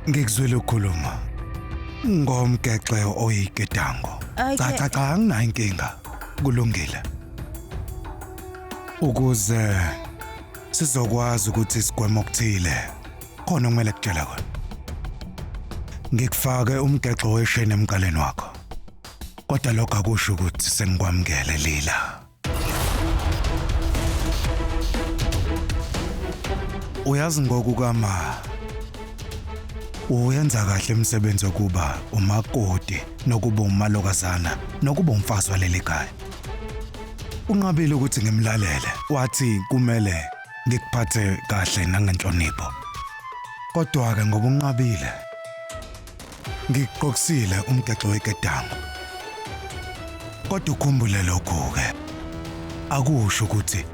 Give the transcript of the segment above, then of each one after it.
Ngikuzwile ukukhuluma ngomgexe oyiketango. Cha cha cha, anginayo inkinga. Kulungile. Ukuze sizokwazi ukuthi sigweme okuthile, khona okumele kutshela kona. Ngikufake umgexo wesheni emqaleni wakho. Kodwa lokho akusho ukuthi sengikwamukele Lila. Uyazi ngokukama uyenza kahle umsebenzi wokuba umakoti nokuba umalokazana nokuba umfazi waleli khaya. Unqabile ukuthi ngimlalele, wathi kumele ngikuphathe kahle nangenhlonipho. Kodwa-ke ngoba unqabile, ngikuqokisile umgexo weketango. Kodwa ukhumbule lokhu-ke, akusho ukuthi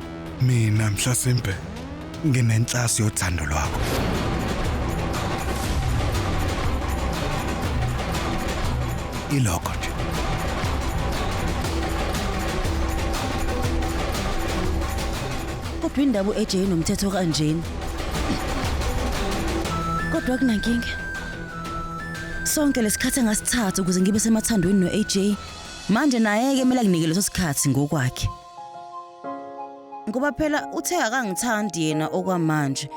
mina mhlasimpe nginenhlasi yothando lwakho. Ilokho nje. Kodwa indaba u-AJ nomthetho kanjena. Kodwa kunankinga. Sonke lesikhathi engasithatha ukuze ngibe semathandweni no-AJ, manje naye-ke kumele anginike leso sikhathi ngokwakhe. Ngoba phela uthe akangithandi yena okwamanje.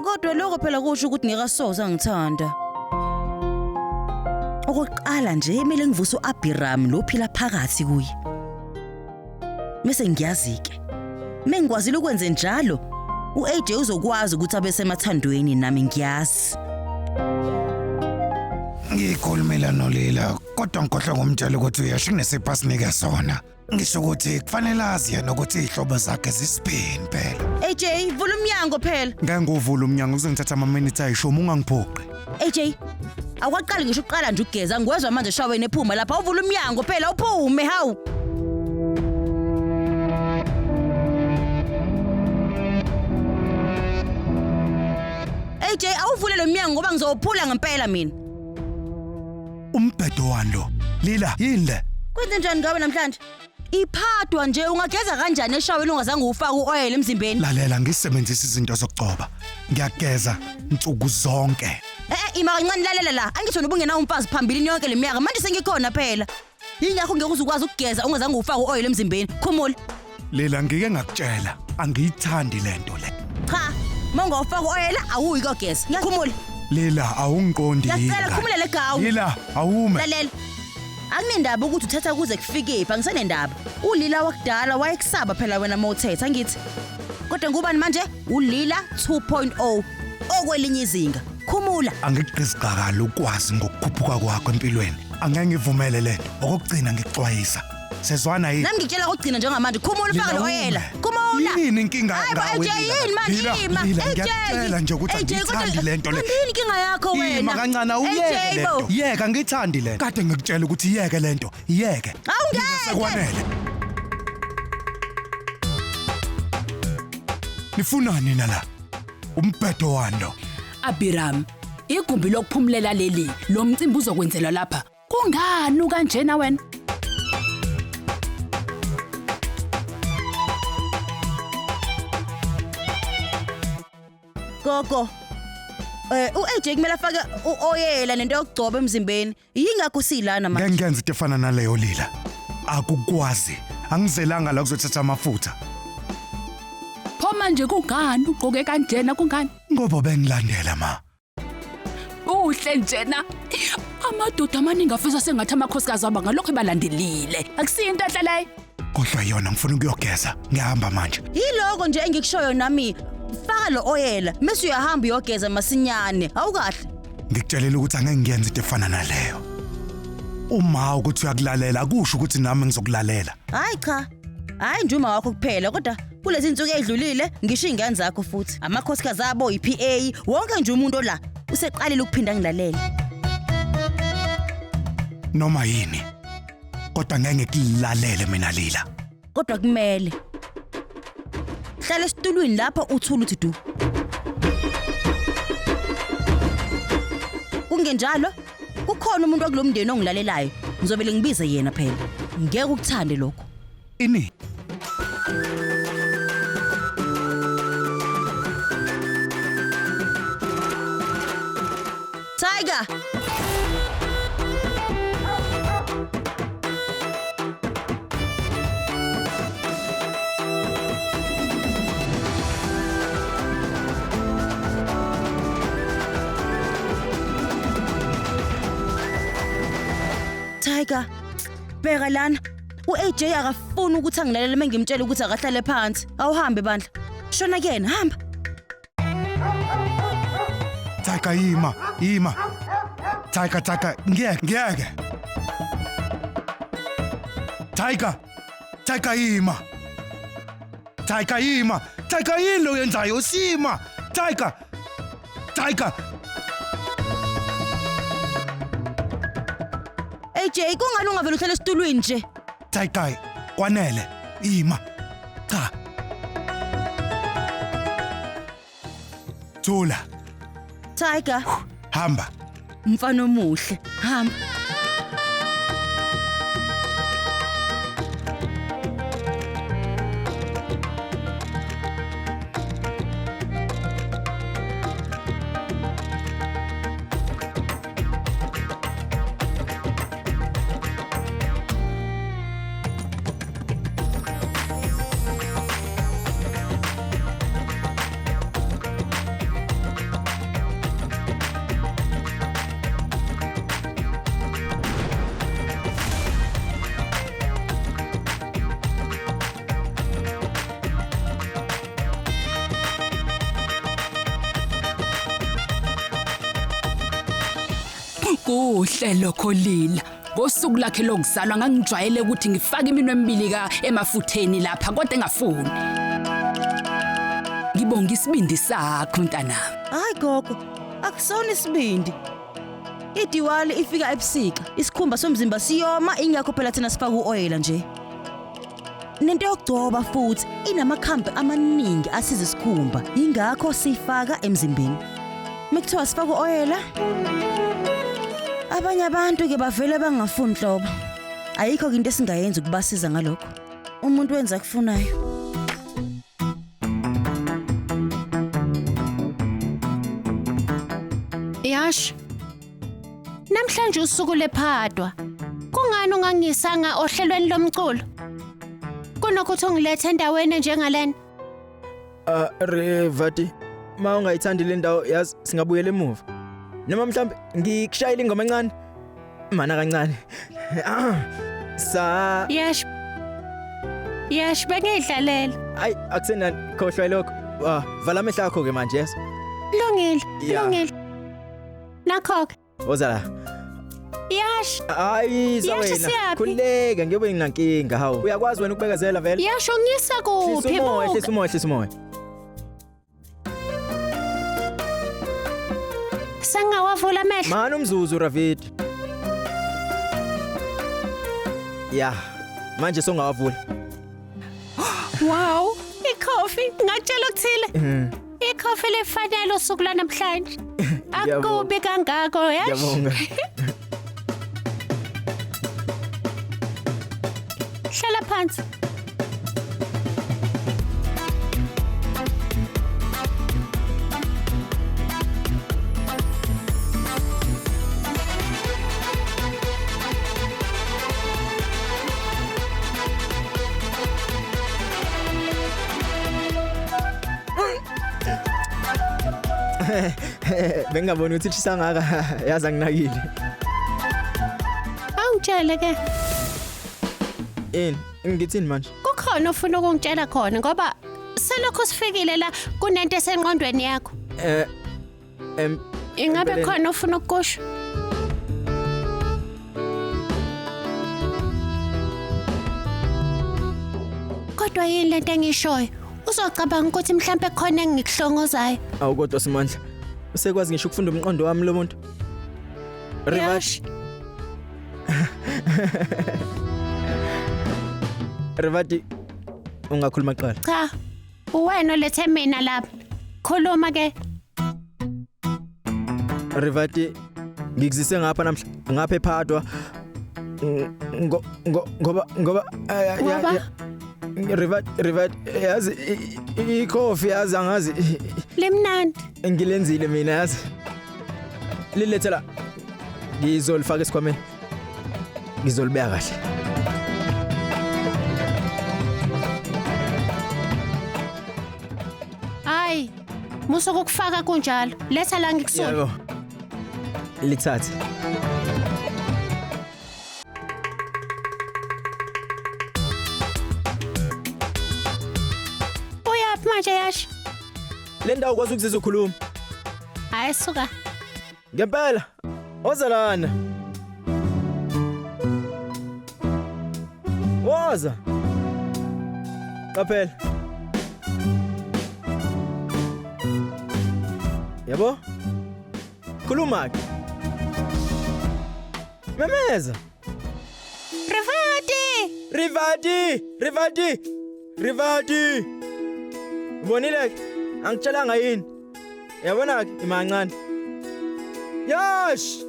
Kodwa lokho phela kusho ukuthi ngeke asoze angithanda. Okokuqala nje kumele ngivuse u-Abiram lo phila phakathi kuye. Mese ngiyazi-ke. Mengikwazile ukwenze njalo, u-AJ uzokwazi ukuthi abe semathandweni nami ngiyazi. Ngikhulumela noLila kodwa ngikhohlwa ngomtshela ukuthi uyasho kunesipho asinike sona. Ngisho ukuthi kufanele azi yena ukuthi iy'hlobo zakhe zisiphini phela. AJ, vula umnyango phela. Ngeke ngiwuvule umnyango kuzongithatha amaminithi ayishumi ungangiphoqi. AJ, awukaqali ngisho uqala nje ukugeza ngiwezwa manje eshaweni ephuma lapha uvula umnyango phela uphume hawu. AJ, awuvule lo mnyango ngoba ngizowuphula ngempela mina. Umbhedo wani lo? Lila, yini le? Kwenze njani ngawe namhlanje? Iphadwa nje ungageza kanjani eshaweni ungazange ufake uoil emzimbeni? Lalela ngisebenzisa izinto zokugcoba. Ngiyageza nsuku zonke. Eh eh, ima kancane lalela la. Angithi wena ubungenawo umfazi phambilini yonke leminyaka. Manje sengikhona phela. Yingakho ngeke uze ukwazi ukugeza ungazange ufake uoil emzimbeni. Khumula. Lela ngike ngakutshela angiyithandi lento le. Cha, uma ungawufaka uoil awuyi kogeza. Ngiyakhumula. Lela awungiqondi yini? Ngiyacela khumula le gawu. Lila awume. Lalela. Akunendaba ukuthi uthatha kuze kufikephi, angisenendaba. ULila wakudala wayekusaba phela wena mawuthetha angithi. Kodwa ngubani manje? ULila 2.0 okwelinye izinga. Khumula. Angikugqizigqakala ukwazi ngokukhuphuka kwakho empilweni. Angeke ngivumele lento. Okugcina ngikuxwayisa. Sezwana yini? Nami ngikutshela kokugcina njengamanje. Khumula ufake lo oyela. Khumula. Yini inkinga Hayi bo ngawe? AJ yini manje Lila, ima? Lila, AJ. ngiyakutshela nje ukuthi AJ, angiyithandi kodwa- le nto le. Kanti yini inkinga yakho wena? Ima kancane awuyeke AJ le bo. nto. Yeka ngithandi le nto. Kade ngikutshela ukuthi yeke le nto. Yeke. Awungeke. Sekwanele. Nifunani nala? Umbhedo wani lo? Abiram, igumbi lokuphumulela leli, lo mcimbi uzokwenzelwa lapha. Kungani kanjena wena? Gogo. Eh uAJ kumele afake uoyela nento yokugcoba emzimbeni. Yingakho silana Ngeke manje. ngiyenze into efana naleyo Lila. Akukwazi. Angizelanga la kuzothatha amafutha. Pho manje kungani ugqoke kanjena kungani? Ngoba bengilandela ma. Uhle njena. Amadoda amaningi afisa sengathi amakhosikazi abo ngalokho ebalandelile. Akusiyo into enhle leyo. Kodwa yona ngifuna ukuyogeza. Ngiyahamba manje. Yiloko nje engikushoyo nami. Faka lo oyela mase uyahamba uyogeza masinyane. Awukahle. Ngikutshelile ukuthi angeke ngiyenze into efana naleyo. Uma ukuthi uyakulalela akusho ukuthi nami ngizokulalela. Hayi cha. Hayi nje uma wakho kuphela kodwa kulezi insuku ezidlulile ngisho ingane zakho futhi. Amakhosikazi abo iPA wonke nje umuntu la useqalile ukuphinda ngilalele. Noma yini. Kodwa ngeke ngikulalele mina Lila. Kodwa kumele hlala esitulweni lapho uthula uthi du. Kungenjalo kukhona umuntu wakulomndeni ongilalelayo. Ngizobele ngibize yena phela. Ngeke ukuthande lokho. Ini? Tiger. Tiger, bheka lana. U-AJ akafuni ukuthi angilalele mengimtshela ukuthi akahlale phansi. Awuhambe bandla. Shona kuyena, hamba. Tiger yima, yima. Tiger, Tiger, ngiyeke, ngiyeke. Tiger, Tiger yima. Tiger yima. Tiger yini lo yenzayo sima. Tiger. Tiger. AJ, kungani ungavele uhlale esitulweni nje? Tiger, kwanele. Ima. Cha. Thula, Tiger, hamba. Mfana omuhle. Hamba. Kuhle lokho Lila. Ngosuku lakhe lokuzalwa ngangijwayele ukuthi ngifake iminwe emibili ka emafutheni lapha kodwa engafuni. Ngibonga isibindi sakho mntanami. Hayi gogo, akusona isibindi. Idiwali ifika ebusika, isikhumba somzimba siyoma ingakho phela thina sifaka uoyela nje. Nento yokugcoba futhi inamakhambi amaningi asiza isikhumba, ingakho siyifaka emzimbeni. Mekuthiwa sifaka uoyela, abanye abantu ke bavele bangafuni nhlobo. Ayikho ke into esingayenza ukubasiza ngalokho. Umuntu wenza akufunayo. Yash. Namhlanje usuku lephadwa. Kungani ungangisanga ohlelweni lomculo? Kunokuthi ungilethe endaweni njengalena. Revati, ma ungayithandi le ndawo yazi singabuyela emuva. Noma mhlambe ngikushayile ingoma encane. Mana kancane. Sa Yash. Yash bengidlalela. Ay akusenani khohlwa lokho. Vala amehlo akho ke manje yes. Lungile, Yeah. lungile. Nakho ke. Woza la. Yash, Hayi Yash, wena. siyaphi? Khululeka ngiyobe nginankinga hawu. Uyakwazi wena ukubekezela vele. Yash ungisa Hlisa kuphi? umoya, Buka. hlisa umoya, hlisa umoya. Sengawavula amehlo. Mana umzuzu Ravid. Ya, manje songawavula. Wow, ikhofi ngakutshela okuthile. Ikhofi lifanele usuku lwanamhlanje. Ngiyabonga. Akubi kangako, Yash. Ngiyabonga. Hlala phansi. Bengingaboni ukuthi ishisa ngaka yazi anginakile. Awungitshele ke. Ini ngithini manje? Kukhona ofuna ukungitshela khona ngoba selokhu sifikile la kunento esengqondweni yakho. Ingabe Empeleni- khona ofuna ukukusho? Kodwa yini lento engishoyo? Uzocabanga ukuthi mhlambe khona engikuhlongozayo. Awu kodwa Simandla. Usekwazi ngisho ukufunda umqondo wami lo muntu. Revati, Yash, Revati ungakhuluma kuqala. cha. Uwena olethe mina lapha. Khuluma ke. Revati ngikuzise ngapha namhla ngapha ephadwa ngo ngo ngoba ngoba Ngoba? Revati Revati yazi ikhofi yazi angazi Limnandi. ngilenzile mina yazi. Lilethe la. Ngizolifaka esikhwameni. Ngizolibeka kahle. Hayi. Musa ukufaka kunjalo. Letha la ngikusule. Yebo. Lithathe. Uyaphi manje Yash? Le ndawo kwazi ukuzizwa ukhuluma. Hayi suka. Ngempela. Woza lana. Woza. Qaphela. Yabo? Khuluma ke. Memeza. Rivati! Rivati! Rivati! Rivati! Ubonile ke? Angitshelanga yini? Yabona ke imancane. Yash!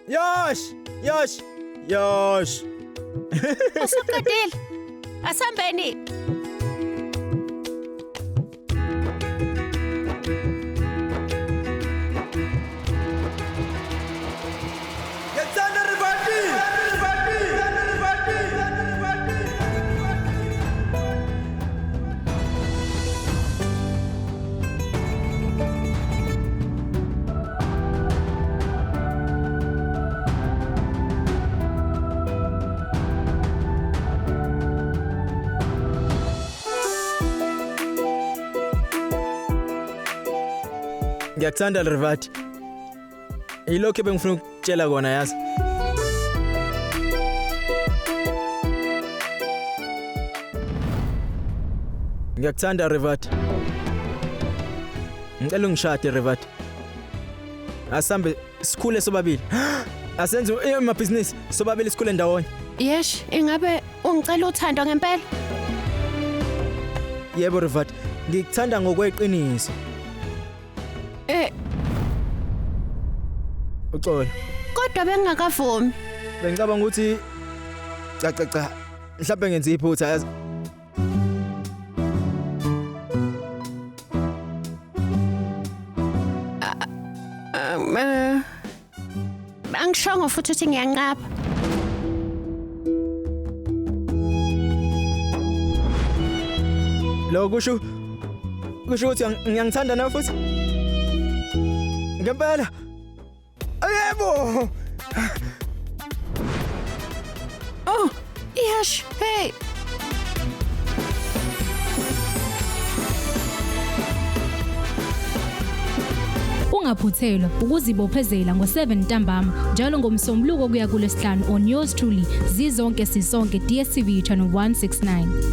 Yash! Yash! Yash! Usuqedile. Asambeni. Ngiyakthanda Rivati! Rivati! Rivati! Rivati! Ngiyakuthanda Rivati. Yilokho ebengifuna ukutshela kona yazi. Ngiyakuthanda Rivati. Ngicela ungishade Rivati. Asambe sikhule sobabili. Asenze amabhizinisi sobabili sikhule ndawonye. Yesh, ingabe ungicela uthando ngempela? Yebo Rivati, ngikuthanda ngokweqiniso. Uxolo. Kodwa bengingakavumi. Bengicabanga ukuthi cha cha cha mhlawumbe ngenza iphutha yazi. Angishongo futhi ukuthi ngiyanqaba. Lo kusho ukuthi ngiyangithanda nawe futhi. Ngempela. Yebo. Oh, Yash, hey. Ungaphuthelwa ukuzibophezela ngo7 ntambama njalo ngomsombuluko kuya kulesihlanu on yours truly zizonke sisonke DStv channel 169.